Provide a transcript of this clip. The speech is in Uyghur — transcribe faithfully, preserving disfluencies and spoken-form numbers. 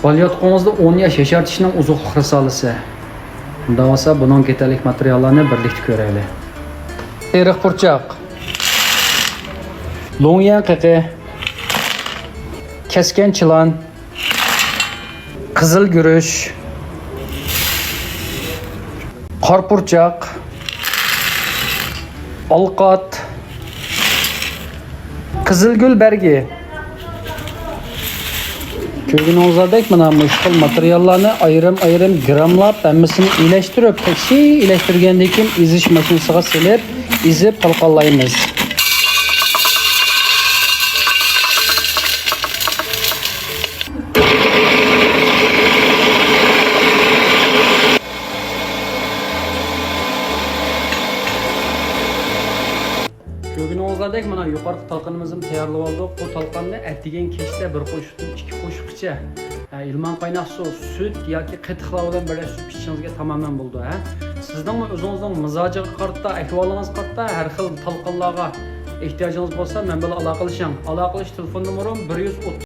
بالىياتقۇڭىزدا ئون ياش ياشارتىشنىڭ ئوزۇقلۇق رىسالىسى. ئۇنداق بولسا، بۇنىڭغا كېتەرلىك ماتېرىياللارنى بىرلىكتە كۆرەيلى. تېرىق پۇرچاق، لوڭيەن قېقى، كەسكەن چىلان، قىزىل گۈرۈچ، قارا پۇرچاق، ئالقات، قىزىلگۈل بەرگى. كۆرگىنىڭىزدەك، مانا مۇشۇ خىل ماتېرىياللارنى ئايرىم-ئايرىم گىراملاپ، ھەممىسىنى ئېلەشتۈرۈپ، تەكشى ئېلەشتۈرگەندىن كېيىن، ئېزىش ماشىنىسىغا سېلىپ، ئېزىپ تالقانلايمىز. كۆرگىنىڭىزدەك، مانا يۇقىرىقى تالقىنىمىزنى تەييارلىۋالدۇق. بۇ تالقاننى ئەتىگەن كەچتە بىر قوشۇقتىن ئىككى قوشۇققىچە، ھە، ئىلمان قايناق سۇ، سۈت ياكى قېتىقلار بىلەن بىرلەشتۈرۈپ ئىچسىڭىزگە تامامەن بولىدۇ، ھە. سىزنىڭمۇ ئۆزىڭىزنىڭ مىزاجىغا قارىتا، ئەھۋالىڭىزغا قارىتا ھەر خىل تالقانلارغا ئېھتىياجىڭىز بولسا، مەن بىلەن ئالاقىلىشىڭ. ئالاقىلىشىش تېلېفون نومۇرۇم بىر يۈز ئوتتۇز.